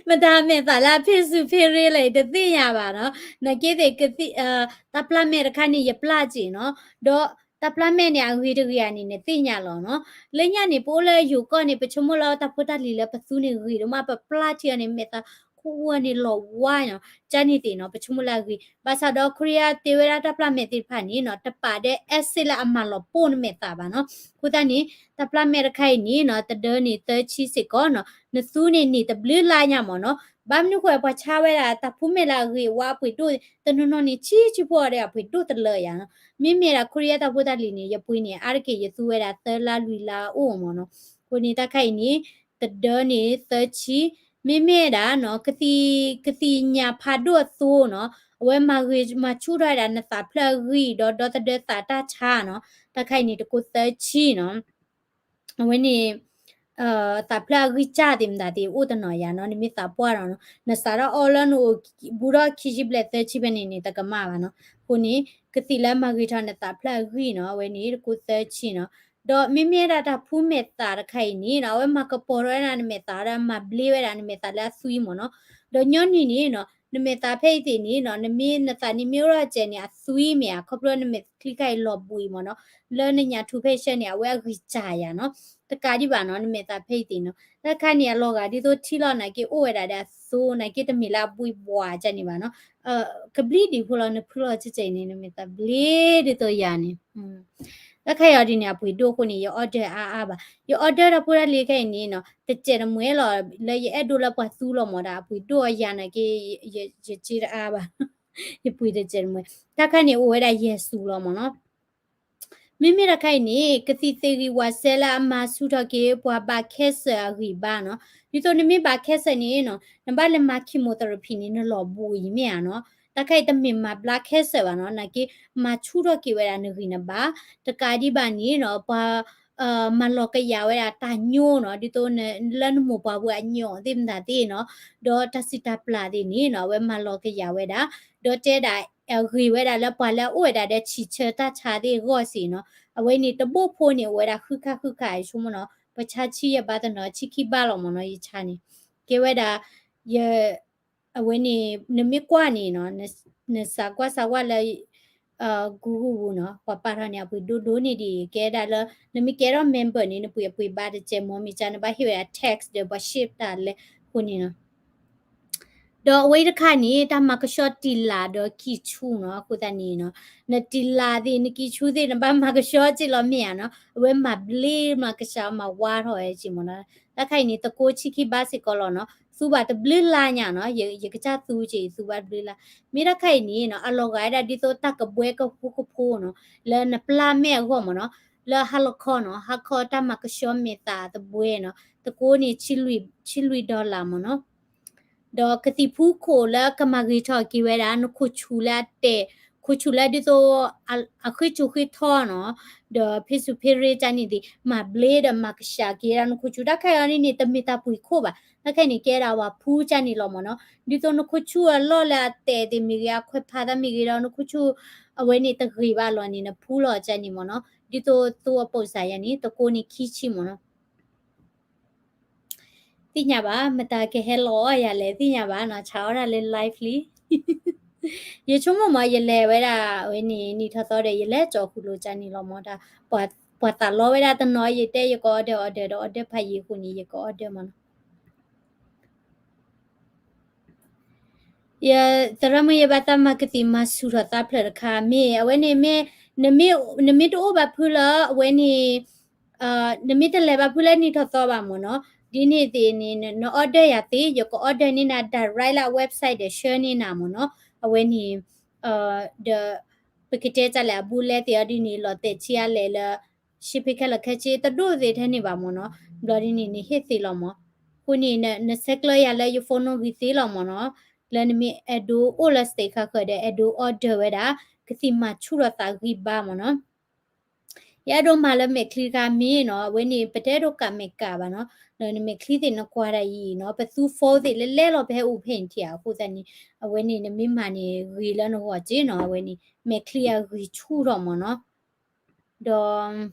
မတၤမဲာ်သၣ်လၢအဖ့ၣ်စူၣ်ဖ့ရ့လဲၣ် တသ့ၣ်ညါဘၣ်နီၤ, နာ်က့သ့ၣ်ကသံၣ် တၢ်ပျၢ်မဲာ်တခါန့ၣ် ယပျၢ်က့ၤနီၤ, ဒီးတၢ်ပျၢ်မဲာ်န့ၣ် အဂ့ၤတဂ့ၤဧါန့ၣ် နသ့ၣ်ညါလီၤနီၤ, လၢညါန့ၣ် ပအိၣ်လၢယိၤကီၢ်န့ၣ် ပဆိကမိၣ်လၢတၢ်ဖိတၢ်လံၤလၢပသူန့ၣ်ဂ့ၤဒိၣ်မး ပပျၢ်ထံအီၤန့ၣ် မဲာ်သၣ်ခိၣ်ဝီန့ၣ်လီၤဝါနီၤ, ကန့ၣ်သ့ၣ်နီၤ ပဆိကမိၣ်လၢအဂ့ၤ, ဘၣ်ဆၣ်ဒီး Korea တ့ဝဲဒၣ်တၢ်ပျၢ်မဲာ်သ့ၣ်တဖၣ်န့ၣ်နီၤ တပာ်ဒီး acid လၢအမၤလီၤပိၢ်နမဲာ်သၣ်ဘၣ်နီၤ, အဃိသတးန့ၣ် တၢ်ပျၢ်မဲာ်တခါအံၤန့ၣ်နီၤ တဒၢန့ၣ်သၢဆံစ့ၢ်ကီးနီၤ, နသူန့ၣ်န့ၢ်တဘျုးလါညါမ့ၢ်နီၤ, ဘၣ်မနုၤဃိပှၤဆါဝဲဒၣ်တၢ်ဖိမဲာ်လၢအဂ့ၤဝါအပှ့ၤဒိၣ် တနီၤနီၤန့ၣ် ဆံဆံဖိအီၤဒီးအပှ့ၤဒိၣ်တလၢယၤနီၤ, မ့မ့ၢ်ဒၣ် Korea တၢ်ဖိတၢ်လံၤန့ၣ် ယပှ့ၤန့ၣ် အါတက့ၢ်ယသူဝဲဒၣ်သၢလါလွံၢ်လါအိၣ်မ့ၢ်နီၤ, အဃိန့ၣ်တၢ်ခါအံၤန့ၣ် တဒၢန့ၣ်သၢဆံ, မ့မ့ၢ်ဒၣ်နီၤ ကသံၣ် ကသံၣ်ညၣ်ဖးဒိၣ်အသိနီၤ, အဝဲမၤဂ့ၤမၤဆူၣ်ထီၣ်ဝဲဒၣ်နသးဖျၢၣ်အဂံၢ်ဒီး ဒီသဒၢသးတၢ်ဆါနီၤ, တၢ်ခါအံၤန့ၣ် တကိးသၢဆံနီၤ, အဝဲန့ၣ် သးဖျၢၣ်အဂံၢ်စၢ်သ့ၣ်မတၤသ့ၣ်အိၣ်တနီၤယၤနီၤ, နမ့ၢ်သးပှၢ်ဒီးနီၤ, နစးထီၣ်အီလၢနအိၣ်ဘူးထီၣ်ခံဆံဘျဲၣ်သၢဆံဖဲန့ၣ်န့ၣ် တကမၣ်ဘၣ်နီၤ. အဃိန့ၣ် ကသံၣ်လၢမၤဂ့ၤထီၣ်နသးဖျၢၣ်အဂံၢ်နီၤ, အဝဲန့ၣ်တကိးသၢဆံနီၤ. ဒီးမ့မ့ၢ်ဝဲဒၣ်တၢ်ဖှူမဲာ်သးတခါအံၤန့ၣ်နီၤ, အဝဲမၤကပီၤထီၣ်ဝဲဒၣ်နမဲာ်သးဒီးမၤဘျ့ဝဲဒၣ်နမဲာ်သးလၢအသွံမ့ၢ်နီၤ. ဒီးညီနုၢ်န့ၣ်နီၤ, နမဲာ်သးဖဲအံၤသ့ၣ်န့ၣ်နီၤ, နမ့ၢ်နသးန့ၣ်မ့ၢ်အိၣ်ထီၣ်စဲးန့ၣ် အသွံမ့ၢ်ဧါ, ခီဖျိနမဲာ်ချံခါအံၤလီၤဘှံးမ့ၢ်နီၤ, လၢနညၣ်ထူၣ်ဖဲဆၢန့ၣ် အဝဲအဂံၢ်စၢ်ယၤနီၤ. တကးဒံးဘၣ်နီၤ, နမဲာ်သးဖဲအံၤသ့ၣ်နီၤ, တၢ်ခါန့ၣ်အလီၤဂာ်ဒ်သိးထံလီၤနာ်က့ အိၣ်ဝဲဒၣ်ဒီးအသိနာ်က့ တမ့ၢ်လၢအဘှံးဘှးကန့ၣ်ဘၣ်နီၤ. ကဘျံးဒံးဖိလီၤ, နဖုလီၤကဲကဲအံၤန့ၣ် နမဲာ်သးဘျ့ဒ်သိးယၤန့ၣ် တၢ်ခါအံၤဒ်န့ၣ် အပှ့ၤဒိၣ်အဃိန့ၣ် ယ order အါအါဘၣ်. ယ order တၢ်ဖိတၢ်လံၤခဲအံၤန့ၣ်နီၤ, တစဲးတမှဲလီၤ, လၢယအဲၣ်ဒိးလၢပှၤသူလီၤမ့ၢ်ဒီး အပှ့ၤဒိၣ်အယၤနာ်က့ ယစ့တအါဘၣ်, ယပှ့ၤတစဲးတမှဲ. တၢ်ခါန့ၣ်အိၣ်ဝဲဒၣ်ယဲၢ်စူၤလီၤမ့ၢ်နီၤ. မ့မ့ၢ်တၢ်ခါအံၤန့ၣ် ကသံၣ်သ့ၣ်ဂံၢ်ဝးစဲလၢအမၤဆူၣ်ထီၣ်က့ၤ ပှၤဘၣ် cancer အဂံၢ်ဘါနီၤ. ဒ်သိးနမ့ၢ်ဘၣ် cancer န့ၣ်နီၤ, နဘၣ်လဲၤမၤ chemotherapy န့ၣ် နလီၤဘှံးအံၤမ့ၢ်ဧါနီၤ. တၢ်ခါအံၤတမ့ၢ်မၤဘျါ cancer ဘၣ်နီၤ, နာ်က့ မၤဆူၣ်ထီၣ်က့ၤဝဲဒၣ်နဂံၢ်နဘါ, တကးဒံးဘၣ်န့ၣ်နီၤ, ပှၤ မၤလီၤကယာ်ဝဲဒၣ်တၢ်ညိနီၤ, ဒ်သိးလၢနမိၢ်ပှၢ်ပူၤအညိၣ်သ့ၣ်မတၤသ့ၣ်နီၤ, ဒီးတၢ်စံးတၢ်ပျၢ်သ့ၣ်န့ၣ်နီၤ, အဝဲမၤလီၤကယာ်ဝဲဒၣ်, ဒီးတဲဒၣ် အဂ့ၤဝဲဒၣ်လၢပှၤလၢအအိၣ်ဝဲဒၣ်ဒီးဆံးဆၢတၢ်ဆါသ့ၣ်အဂီၢ်စ့ၢ်နီၤ, အဝဲန့ၣ်တဘိၣ်ဖိန့ၣ် အိၣ်ဝဲဒၣ်ဃုခါဃုခါအဆိကမိၣ်နီၤ, ပှၤဆါဆံယဲၢ်ဘးတနီၤ ဆံခံဘးလီၤမ့ၢ်နီၤ, ယဆါန့ၣ် ကဲဝဲဒၣ် ယ အဝဲန့ၣ် နမ့ၢ်ကွၢ်န့ၣ်နီၤ, နစးကွၢ်စးကွၢ်လၢ Google ပူၤနီၤ, ပှၤပာ်ထီၣ်န့ၣ် အပှ့ၤဒိၣ်ဒိၣ်န့ၣ်ဒ်အံၤ, ကဲဒၣ်လၢ နမ့ၢ်ကဲထီၣ် member န့ၣ် နပှ့ၤအပှ့ၤဘၣ်တစဲးမ့ၢ်မ့ၢ်ကါ နဘၣ်ဟ့ၣ်ဝဲဒၣ် tax ဒီးပှၤ ship တၢ်လဲၤအဃိန့ၣ်နီၤ. ဒီးအဝဲတခါန့ၣ် တၢ်မၤကဆှီတံာ်လၤဒီးကံၢ်ဆူၣ်နီၤ, အဃိသတးန့ၣ်နီၤ, နတံာ်လၤသ့ၣ် နကံၢ်ဆူၣ်သ့ၣ် နဘၣ်မၤကဆှီက့ၤလီၤမ့ၢ်ဧါနီၤ, အဝဲမၤဘျ့မၤကစှၤ မၤဝါထီၣ်ဝဲက့ၤမ့ၢ်နီၤ. တၢ်ခါအံၤန့ၣ် သကိးဆံခံဘးစ့ၢ်ကီးလီၤနီၤ, သူဘၣ်တဘျုးလါညါနီၤ, ယကစၢ်သူက့ၤ သူဘၣ်တဘျုးလါ. မ့ၢ်တၢ်ခါအံၤန့ၣ်နီၤ, အလီၤဂာ်ဝဲဒၣ်ဒ်သိးတၢ်ကဘှဲကဖိကဖိနီၤ, လၢနပျၢ်မဲာ်အဂီၢ်မ့ၢ်နီၤ, လၢဟါလီၤခီနီၤ, ဟါခီတၢ်မၤကဆှီမဲာ်သးသဘှဲနီၤ, သကိးန့ၣ် ဆံလွံၢ် dollar မ့ၢ်နီၤ. ဒီးကသံၣ်ဖူခိၣ်လၢကမၤဂ့ၤထီၣ်က့ၤဝဲဒၣ် နခိၣ်ဆူၣ်လၢအတဲာ်, ခိၣ်ဆူၣ်လၢဒ်သိး အဃ့ၢ်ဆူၣ်ဃ့ၢ်ထီနီၤ, ဒီးဖ့ၣ်စူၣ်ဖ့ၣ်ရ့ၣ်တၢ်န့ၣ်သ့ၣ် မၤဘျ့ဒီးမၤကစှၤက့ၤဒၣ်နခိၣ်ဆူၣ်, တၢ်ခါအံၤန့ၣ် တမ့ၢ်တၢ်ပှ့ၤခိၣ်ဘၣ်, တၢ်ခါအံၤန့ၣ် ကဲဒၣ်ပှၤဖူကၢ်န့ၣ်လီၤမ့ၢ်နီၤ, ဒ်သိးနခိၣ်ဆူၣ်အလီၢ်လၢအတဲာ်သ့ၣ်မ့ၢ်ဂ့ၤ အခွဲးဖးတၢ်မ့ၢ်ဂ့ၤဒီး နခိၣ်ဆူၣ် အဝဲန့ၣ်တဂ့ၤဘၣ်လီၤန့ၣ် နဖူလီၤကၢ်န့ၣ်မ့ၢ်နီၤ, ဒ်သိးသိအပိာ်စၢ်ယၤန့ၣ် သကိးန့ၣ်ခံဆံမ့ၢ်နီၤ. သ့ၣ်ညါဘၣ် မတၤကဟဲလီၤအီၣ်ယၤလဲၣ် သ့ၣ်ညါဘၣ်နီၤ, ဆးအီၣ်ဒၣ်လၢ live လံ. ယဆိကမိၣ်မ့ၢ် ယလဲၤဝဲဒၣ်ဝဲန့ၣ် နံၣ်ထီၣ်သီဒီး ယလဲၤကၠီၤဃုာ်လိာ်ကၢ်န့ၣ်လီၤမ့ၢ်ဒၣ်, ပှၤသးလီဝဲဒၣ်တနီၤ ယတဲယက order order ဒီး order ဖးယံၤအဃိန့ၣ် ယက order မ့ၢ်နီၤ. ယသရၣ်မုၣ် ယဘၣ်သးမၤကသံၣ်မၤဆူၣ်ထီၣ်သးဖျၢၣ်တခါ မ့ၢ်အဝဲန့ၣ်မ့ၢ် နမ့ၢ်တအိၣ်ဘၣ်ဖုလၢအဝဲန့ၣ် နမ့ၢ်တလဲၤဘၣ်ဖုလၢနံၣ်ထီၣ်သီဘၣ်မ့ၢ်နီၤ, ဒ်န့ၣ်သ့ၣ်န့ၣ် န order ယၤသ့ ယက order န့ၢ်နၤ direct လၢအ website ဒီးဆှၢန့ၢ်နၤမ့ၢ်နီၤ, အဝဲန့ၣ် ဒီး ပကတဲတၢ်လဲၣ် အဘူးလဲသ့ၣ်အီၤဒ်န့ၣ် လီၤတဲာ်ဆံးအါလဲၣ်လၢ ရှ့ၣ်ဖ့ခဲလၢာ်ခဲဆ့ တဒိၣ်သ့ၣ်ထဲန့ၣ်ဘၣ်မ့ၢ်နီၤ, ဘျီဒ်န့ၣ် နဟ့ၣ်သ့လီၤမ့ၢ်, အဃိန့ၣ် နဆဲးကျၢယၤလၢယ phone နီၣ်ဂံၢ်သ့လီၤမ့ၢ်နီၤ, လၢနမ့ၢ်အဲၣ်ဒိးအိၣ်လၢ state ခါဃၢၤဒီး အဲၣ်ဒိး order ဝဲဒၣ် ကသံၣ်မၤဆူၣ်ထီၣ်သးဂံၢ်ဘါမ့ၢ်နီၤ. ယအဲၣ်ဒိးမၤလၢမဲာ်ချံတခါမ့ၢ်နီၤ, အဝဲန့ၣ် ပတအဲၣ်ဒိးကးမဲာ်ကးဘၣ်နီၤ, ဒီးနမဲာ်ချံသ့ၣ်နကွၢ်ဒၣ်အံၤနီၤ, ပသူ phone သ့ၣ်လၢလဲလီၤ ပဟဲအိၣ်ဖဲန့ၣ်ထံၣ်ဧါ, အဃိသတးန့ၣ် အဝဲန့ၣ် နမ့ၢ်မၤန့ၣ် ဂ့ၤလၢနဂီၢ်က့နီၤ, အဝဲန့ၣ် မဲာ်ချံအဂံၢ်ဆူၣ်ထီၣ်မ့ၢ်နီၤ, ဒီး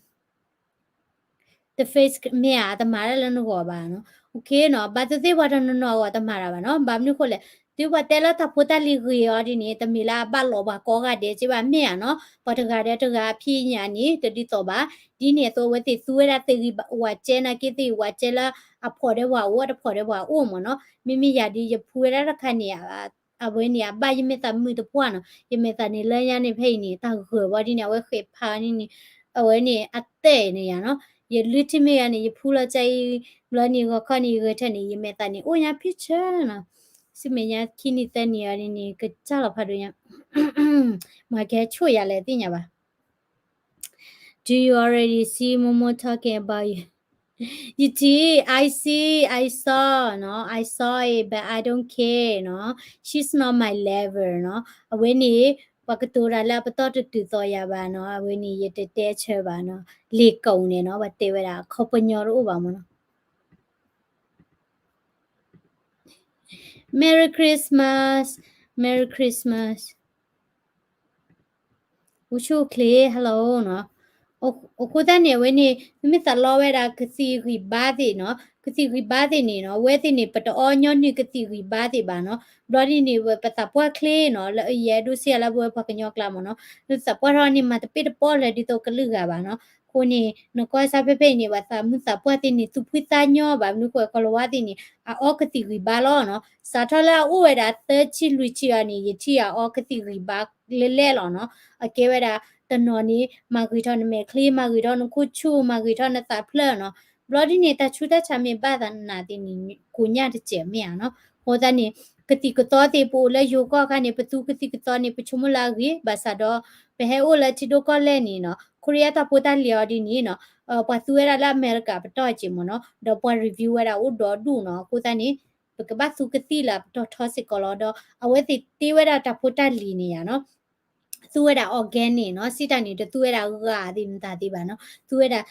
တ face မ့ၢ်ဧါ တမၤတၢ်လၢနဂီၢ်ဘၣ်နီၤ, OK နီၤ, ဘၣ်သ့ၣ်သ့ၣ်ပှၤတနီၤနီၤအဂီၢ်တမၤတၢ်ဘၣ်နီၤ, ဘၣ်မနုၤဃိလဲၣ်, တုၤပှၤတဲလၢတၢ်ဖိတၢ်လံၤဂ့ၤအီၤဒ်န့ၣ် တမ့ၢ်လၢအဘၣ်လီၤပှၤကိးဂၤဒဲးက့ဘၣ် မ့ၢ်ဧါနီၤ, ပှၤတဂၤဒီးတဂၤအဖံးညၣ်န့ၣ် တဒ်သိးဘၣ်, ဒ်န့ၣ်အသိးအဝဲသ့ၣ်သူဝဲဒၣ်သ့ၣ်ဂံၢ်ဝးကဲနာ်က့ သ့ၣ်ဂံၢ်ဝးကဲလၢအဖှီၣ်ဒီးပှၤအိၣ် တဖှီၣ်ဒီးပှၤအိၣ်မ့ၢ်နီၤ, မ့မ့ၢ်ယၤဒ်ယဖူဝဲဒၣ်တခါန့ၣ် အဝဲန့ၣ် အဘၣ်ယမဲာ်သးမုာ်တပှၢ်နီၤ, ယမဲာ်သးန့ၣ်လၢညါန့ၣ် ဖဲအံၤန့ၣ် တၢ်ဂၢၢ်ဘီဒ်န့ၣ် အဝဲဃဲးဖးန့ၣ်န့ၣ်, အဝဲန့ၣ် အတဲာ်န့ၣ်ယၤနီၤ, ယလုၢ်ထံၣ်မ့ၢ်ယၤန့ၣ် ယဖူလီၤကၢ်အံၤ, ဘျီန့ၣ် ဂီၤခီန့ၣ် ယဂဲၤထၢၣ်န့ၣ် ယမဲာ်သးန့ၣ် အိၣ်ညါဖံးဆၢနီၤ, ဆူမဲာ်ညါခံနံၣ်သၢနံၣ်အီၤန့ၣ်န့ၣ် ကစၢ်လီၤဖးဒိၣ်ညါ, မၤကဟဲဆိၣ်ယၤလဲၣ်သ့ၣ်ညါဘၣ်. Do you already see Momo talking about you? You did. I see, I saw, no? I saw it, but I don't care, no? She's not my level, no? အဝဲန့ၣ် ပှၤကတိၤတၢ်လၢအပတီၢ်တတုၤသိးယၤဘၣ်နီၤ, အဝဲန့ၣ် ယတတဲဆၢဘၣ်နီၤ, လ့ၣ်ကိာ်န့ၣ်နီၤ, ပှၤတဲဝဲဒၣ် ခီပညီတအိၣ်ဘၣ်မ့ၢ်နီၤ. Merry Christmas, Merry Christmas. အိၣ်ဆူၣ်အိၣ်ချ့ hello နီၤ. အဃိသတးန့ၣ် အဝဲန့ၣ် သုမ့ၢ်သးလီဝဲဒၣ်ကသံၣ်ဂံၢ်ဘါသ့ၣ်နီၤ, ကသံၣ်ဂံၢ်ဘါသ့ၣ်န့ၣ်နီၤ, အဝဲသ့ၣ်န့ၣ် ပတအီညီနုၢ်ကသံၣ်ဂံၢ်ဘါသ့ၣ်ဘၣ်နီၤ. ဘျီဒ်န့ၣ် ပသးပှၢ်ချ့နီၤ, လၢယအဲၣ်ဒိးစံးလၢပဝဲပှၤကညီကျါမ့ၢ်နီၤ, လၢသးပှၢ်ထီၣ်န့ၣ် မၤတပ့ၢ်တပီၢ်လၢၤဒ်သိးကလုာ်ဂၤဘၣ်နီၤ. အဃိန့ၣ် နကွၢ်စၢ်ဖဲဖဲအံၤန့ၣ် ပှၤသးမုၣ်သးပှၢ်သ့ၣ်န့ၣ် သူၣ်ဖှံသးညီဘၣ်, မနုၤဃိ ကီၤလၤဝါသ့ၣ်န့ၣ် အအီကသံၣ်ဂံၢ်ဘါလီၤနီၤ. စးထီၣ်လၢအအိၣ်ဝဲဒၣ်သၢဆံလွံၢ်ဆံအီၤန့ၣ် ယထံၣ်အအီကသံၣ်ဂံၢ်ဘါလဲၣ်လဲၣ်လီၤနီၤ. အကဲဝဲဒၣ်တနီၤန့ၣ် မၤဂ့ၤထီၣ်နမဲာ်ချံ, မၤဂ့ၤထီၣ်နခိၣ်ဆူၣ်, မၤဂ့ၤထီၣ်နသးဖျၢၣ်နီၤ. ဘျီဒ်န့ၣ် တၢ်ဆူးတၢ်ဆါမ့ၢ်ဘၣ်သနာ်သ့ၣ်န့ၣ် ကိးညၣ်တစဲးမ့ၢ်ဧါနီၤ. အဃိသတးန့ၣ် ကသံၣ်ကသီသ့ၣ် ပအိၣ်လၢယိၤကီၢ်အခါန့ၣ် ပသူကသံၣ်ကသီန့ၣ် ပဆိကမိၣ်လၢအဂ့ၤ, ဘၣ်ဆၣ်ဒီး ပဟဲအိၣ်လၢထံဒိၣ်ကီၢ်လဲၢ်န့ၣ်နီၤ, ခိရံယါတၢ်ဖိတၢ်လံၤအီၤဒ်န့ၣ်နီၤ, ပှၤသူဝဲဒၣ်လၢအမဲရကၤပတီၢ်က့ၤမ့ၢ်နီၤ, ဒီးပှၤ review ဝဲဒၣ်အိၣ်ဒီဒူၣ်နီၤ. အဃိသတးန့ၣ် ပကဘၣ်သူကသံၣ်လၢအပတီၢ်ထီစ့ၢ်ကီးလီၤ. ဒီးအဝဲသ့ၣ်တ့ဝဲဒၣ်တၢ်ဖိတၢ်လံၤန့ၣ်ယါနီၤ သူဝဲဒၣ် organic နီၤ, စံးတၢ်န့ၣ် တသူဝဲဒၣ်ဂာ်သ့ၣ်မတၤသ့ၣ်ဘၣ်နီၤ, သူဝဲဒၣ်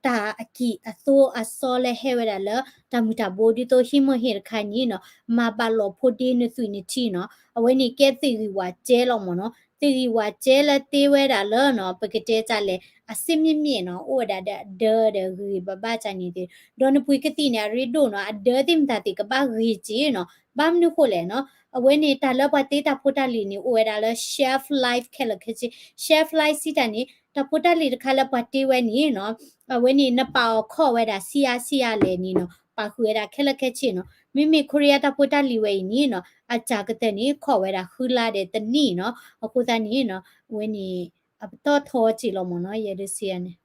တၢ်အကံၢ်အသိအစီလၢဟဲဝဲဒၣ်လၢ တၢ်မုၢ်တၢ်ဘိ ဒ်သိးဟံးမ့ၢ်ဟ့ၣ်တခါန့ၣ်နီၤ, မၤဘၣ်လိာ်ဖိဒ့နသွံၣ်နထံနီၤ. အဝဲန့ၣ်ကဲသ့ၣ်ဂံၢ်ဝးကဲလီၤမ့ၢ်နီၤ, သ့ၣ်ဂံၢ်ဝးကဲလၢတ့ဝဲဒၣ်လၢနီၤ, ပကတဲတၢ်လဲၣ် အစ့မျ့မျ့နီၤ, အိၣ်ဝဲဒၣ်ဒီးအဒၢဒီးဂ့ၤဂ့ၤဘၣ်ဘၣ်တၢ်န့ၣ်သ့ၣ်, ဒီးနပှ့ၤကသံၣ်န့ၣ် အရ့ဒိၣ်နီၤ, အဒၢသ့ၣ်မတၤသ့ၣ်ကဘၣ်ဂ့ၤက့ၤနီၤ. ဘၣ်မနုၤဃိလဲၣ်နီၤ, အဝဲန့ၣ်တၢ်လၢပှၤတ့တၢ်ဖိတၢ်လံၤန့ၣ် အိၣ်ဝဲဒၣ်လၢ shelf life ခဲလၢာ်ခဲဆ့, shelf life စံးတၢ်န့ၣ် တၢ်ဖိတၢ်လံၤတခါလၢပှၤတ့ဝဲန့ၣ်နီၤ, အဝဲန့ၣ် နပာ်အီၤခီၣ်ဝဲဒၣ်ဆံးအါဆံးအါလဲၣ်န့ၣ်နီၤ, ပာ်ဃုာ်ဝဲဒၣ်ခဲလၢာ်ခဲဆ့နီၤ. မ့မ့ၢ်ခိရံယါတၢ်ဖိတၢ်လံၤဝဲအံၤန့ၣ်နီၤ, အတၢ်ကတၢၢ်န့ၣ် ခီၣ်ဝဲဒၣ်ဃုလါဒီးတနံၣ်နီၤ. အဃိသတးန့ၣ်နီၤ, အဝဲန့ၣ် အပတီၢ်ထီက့ၤလီၤမ့ၢ်နီၤ, ယအဲၣ်ဒိးစံးယါန့ၣ်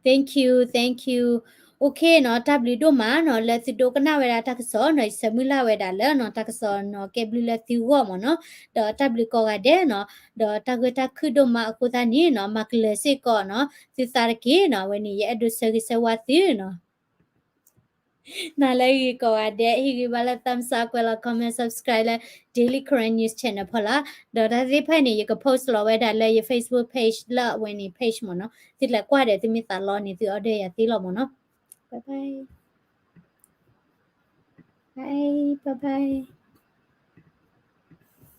Thank you, thank you. Okay နီၤ, တၢ်ဘျုးဒိၣ်မးနီၤ, လၢသုဒိကနၣ်ဝဲဒၣ်တၢ်ကစီၣ်နီၤ, ယဆၢမုၢ်လၢ်ဝဲဒၣ်လၢနီၤ, တၢ်ကစီၣ်နီၤကဲဘျုးလၢသုဂီၢ်မ့ၢ်နီၤ, ဒီးတၢ်ဘျုးကိးဂၤဒဲးနီၤ, ဒီးတၢ်ဂ့ၢ်တၢ်ခုၣ်ဒိၣ်မးအဃိသတးန့ၣ်နီၤ, မၤကလၢၤစ့ၢ်ကီးနီၤ, သုသးတက့ၢ်နီၤ, အဝဲန့ၣ် ယအဲၣ်ဒိးဆၢဂ့ၤဆၢဝါသုနီၤ. နၤလၢအဂ့ၤကိးဂၤဒဲး, ဟ့ၣ်ဂံၢ်ဘါလၢ thumbs up ကွဲးလီၤ comment, subscribe လၢ Daily Karen News Channel ဖီလာ်, ဒီးတၢ်သ့ၣ်တဖၣ်န့ၣ် ယက post လီၤဝဲဒၣ်လၢယ Facebook page လၢအဝဲန့ၣ် page မ့ၢ်နီၤ, သုလဲၤကွၢ်ဒီးသုမ့ၢ်သးလီန့ၣ် သု order ယၤသ့လီၤမ့ၢ်နီၤ. Bye bye. Bye, bye bye.